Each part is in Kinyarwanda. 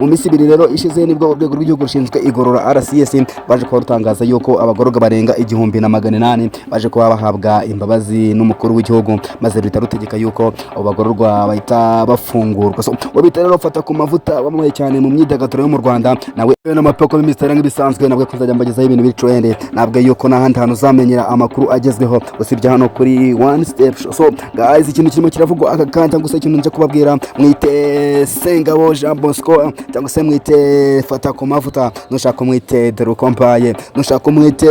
Mu minsi 2 rero ishize nibwo urwego rw'igihugu rushinzwe igorora, RCS, baje kuba rutangaza yuko abagororwa barenga 1800 baje kuba bahabwa imbabazi n'umukuru w'igihugu, maze ruhita rutegeka yuko abo bagororwa bahita bafungurwa. So uwo bita rero Fata ku Mavuta, wamamaye cyane mu myidagaduro yo mu Rwanda, nawe n'amapoko b'imisitari nk'ibisanzwe, nabwo kuzajya mbagezaho ibintu biri trend, nabwo yuko n'ahandi hantu uzamenyera amakuru agezweho usibye hano kuri One Step Show. So guys, ikintu kirimo kiravugwa aka kanya, cyangwa se ikintu nje kubabwira, mwite Sengabo Jean Bosco, cyangwa se mwite Fata ku Mavuta, nushaka mwite Derukompaye, nushaka mwite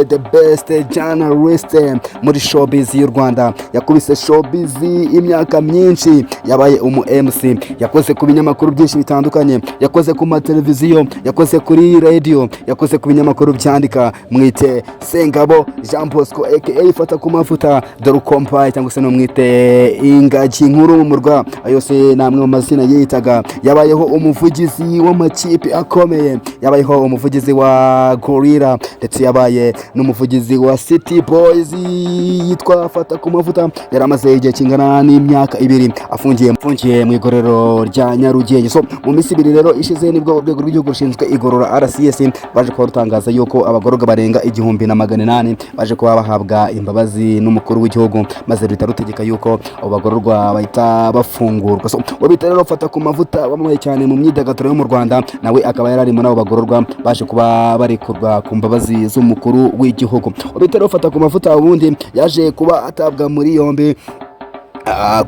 the best journalist muri showbiz y'u Rwanda. Yakubise showbiz imyaka myinshi, yabaye umu MC, yakoze ku binyamakuru byinshi bitandukanye, yakoze ku mateleviziyo, yakoze kuri radio, yakoze ku binyamakuru byandika. Mwite Sengabo Jean Bosco aka Fata ku Mavuta, Derukompaye, cyangwa se numwite Ingagi Nkuru mu murwa. Ayo yose ni amwe mu mazina yiyitaga. Yabayeho umuvugizi w'amakipe akomeye, yabayeho umuvugizi wa Gorilla, ndetse yabaye n'umuvugizi wa City Boys. Yitwa Fata ku Mavuta, yari amaze igihe kingana n'imyaka 2 afungiye mu igororero rya Nyarugenge. So mu minsi 2 rero ishize nibwo urwego rw'igihugu rushinzwe igorora, RCS, baje kuba rutangaza yuko abagororwa barenga 1800 baje kuba bahabwa imbabazi n'umukuru w'igihugu, maze ruhita rutegeka yuko abo bagororwa bahita bafungurwa. So uwo bita rero Fata ku Mavuta, wamamaye cyane mu myidagaduro yo mu Rwanda, nawe akaba yari ari muri abo bagororwa baje kuba barekurwa ku mbabazi z'umukuru w'igihugu. Uwo bita rero Fata ku Mavuta ubundi yaje kuba atabwa muri yombi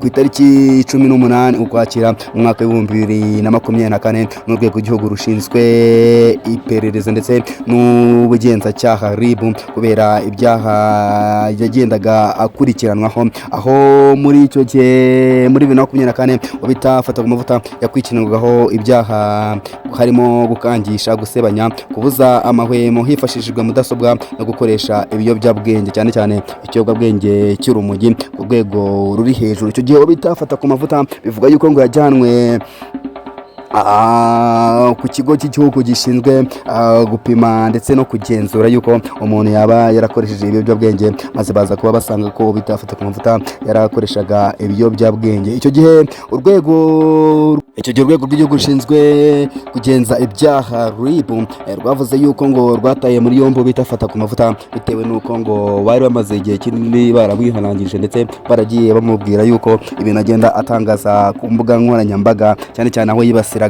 ku itariki 18 Ukwakira mu mwaka w'2024 n'urwego rw'igihugu rushinzwe iperereza ndetse n'ubugenzacyaha, RIB, kubera ibyaha yagendaga akurikiranwaho. Aho muri icyo gihe, muri 2024, bita Fata ku Mavuta yakurikiranwagaho ibyaha harimo gukangisha, gusebanya, kubuza amahwemo hifashishijwe mudasobwa no gukoresha ibiyobyabwenge, cyane cyane ikiyobyabwenge cy'urumogi ku rwego ruri hejuru. Icyo gihe bita Fata ku Mavuta bivuga yuko ngo yajyanwe ku kigo cy'igihugu gishinzwe gupima ndetse no kugenzura yuko umuntu yaba yarakoresheje ibiyobyabwenge, maze baza kuba basanga ko bita Fata ku Mavuta yarakoreshaga ibiyobyabwenge. Icyo gihe urwego rw'igihugu rushinzwe kugenza ibyaha, RIB, rwavuze yuko ngo rwataye muri yombi bita Fata ku Mavuta bitewe n'uko ngo bari bamaze igihe kinini baramwihanangirije, ndetse baragiye bamubwira yuko ibintu agenda atangaza ku mbuga nkoranyambaga, cyane cyane aho yibasiraga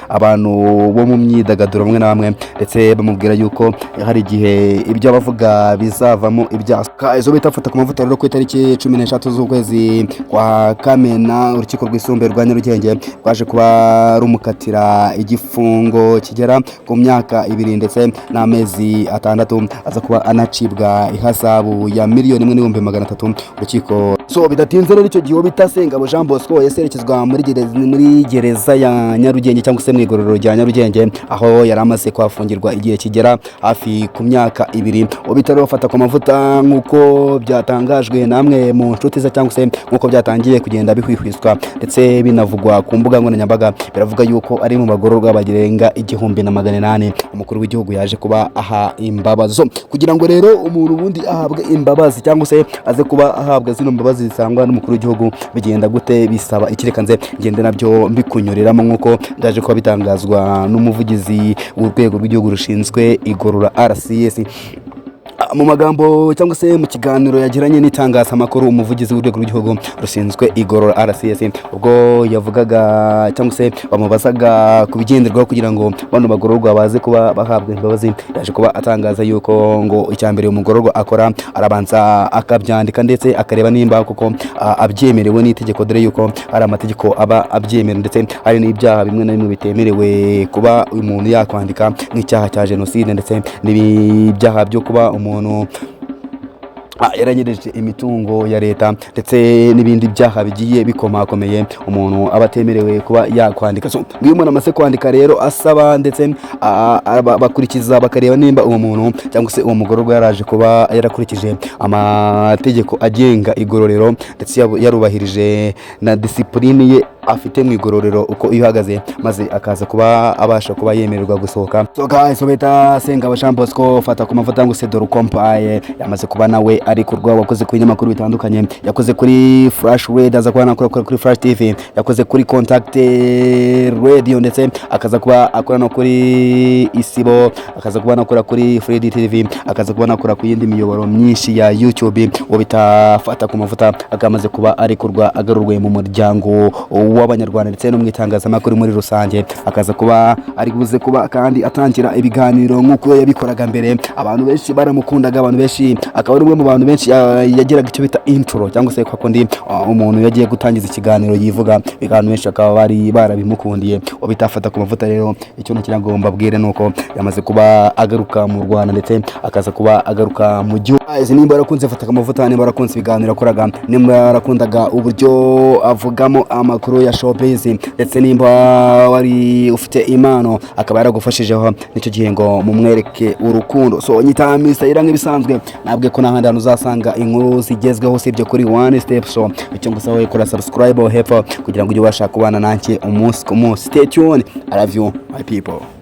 abantu bo mu myidagaduro bamwe na bamwe, ndetse bamubwira yuko hari igihe ibyo abavuga bizavamo ibyaha. Izo bita Fata ku Mavuta rero, ku itariki 13 z'ukwezi kwa Kamena, urukiko rwisumbuye rwa Nyarugenge rwaje kuba rumukatira igifungo kigera ku myaka 2 ndetse n'amezi 6, aza kuba anacibwa ihazabu ya 1,300,000 urukiko. So bidatinze rero, icyo gihe uwo bita Sengabo Jean Bosco yaserekezwa muri gereza ya Nyarugenge, cyangwa se mu igororero rya Nyarugenge, aho yari amaze kuhafungirwa igihe kigera hafi ku myaka 2. Uwo bita rero Fata ku Mavuta, nk'uko byatangajwe namwe mu nshuti ze, cyangwa se nk'uko byatangiye kugenda bihwihwiswa ndetse binavugwa ku mbuga nkoranyambaga, biravuga yuko ari mu bagororwa barenga 1800 umukuru w'igihugu yaje kuba aha imbabazi. So kugira ngo rero umuntu ubundi ahabwe imbabazi, cyangwa se aze kuba ahabwa zino mbabazi zitangwa n'umukuru w'igihugu, bigenda gute? Bisaba iki? Reka nze ngende nabyo mbikunyuriramo nk'uko byaje kuba bitangazwa n'umuvugizi w'urwego rw'igihugu rushinzwe igorora, RCS. Mu magambo cyangwa se mu kiganiro yagiranye n'itangazamakuru, umuvugizi w'urwego rw'igihugu rushinzwe igorora, RCS, ubwo yavugaga cyangwa se bamubazaga ku bigenderwaho kugira ngo bano bagororwa baze kuba bahabwa imbabazi, yaje kuba atangaza yuko ngo icya mbere umugororwa akora, arabanza akabyandika ndetse akareba nimba koko abyemerewe n'itegeko, dore yuko hari amategeko aba abyemera, ndetse hari n'ibyaha bimwe na bimwe bitemerewe kuba umuntu yakwandika, nk'icyaha cya jenoside ndetse n'ibyaha byo kuba umuntu yaranyereje imitungo ya leta, ndetse n'ibindi byaha bigiye bikomakomeye umuntu aba atemerewe kuba yakwandika. So iyo umuntu amaze kwandika rero asaba, ndetse bakurikiza bakareba nimba uwo muntu cyangwa se uwo mugororwa yaraje kuba yarakurikije amategeko agenga igororero, ndetse yarubahirije na disipurine ye. afite mu igororero uko ihagaze, maze akaza kuba abasha kuba yemererwa gusohoka. So guys, bita Sengabo Jean Bosco Fata ku Mavuta ngo Sedoro Kompaye yamaze kuba nawe ari kurwa. Wakoze ku binyamakuru bitandukanye, yakoze kuri Flash Radio, aza kuba anakora kuri Flash TV, yakoze kuri Contact Radio, ndetse akaza kuba akora no kuri Isibo, akaza kuba anakora kuri Free TV, akaza kuba anakora ku yindi miyoboro myinshi ya YouTube. Uwo bita Fata ku Mavuta akamaze kuba arekurwa, agarurwe mu muryango w'Abanyarwanda ndetse no mu itangazamakuru muri rusange, akaza kuba ari buze kuba kandi atangira ibiganiro nk'uko yabikoraga mbere. Abantu benshi baramukundaga, abantu benshi, akaba ari umwe mu bantu benshi yagiraga icyo bita intro, cyangwa se kwa kundi umuntu yagiye gutangiza ikiganiro yivuga, abantu benshi bakaba bari barabimukundiye. Uwo bita Fata ku Mavuta rero, icyo nagira ngo mbabwire nuko yamaze kuba agaruka mu Rwanda, ndetse akaza kuba agaruka mu gihugu. Guys, nimba warakunze Fata ku Mavuta, nimba warakunze ibiganiro yakoraga, nimba warakundaga uburyo avugamo amakuru ya showbiz, ndetse nimba wari ufite impano akaba yaragufashijeho, nicyo gihe ngo mumwereke urukundo. So nyita Mr. Ira nk'ibisanzwe, nabwe ko n'ahandi hantu uzasanga inkuru zigezweho usibye kuri One Step. So icyo ngusaba, wowe kora subscribe aho hepfo kugira ngo ujye ubasha kubana nanjye umunsi ku munsi. Stay tuned, I love you, my people.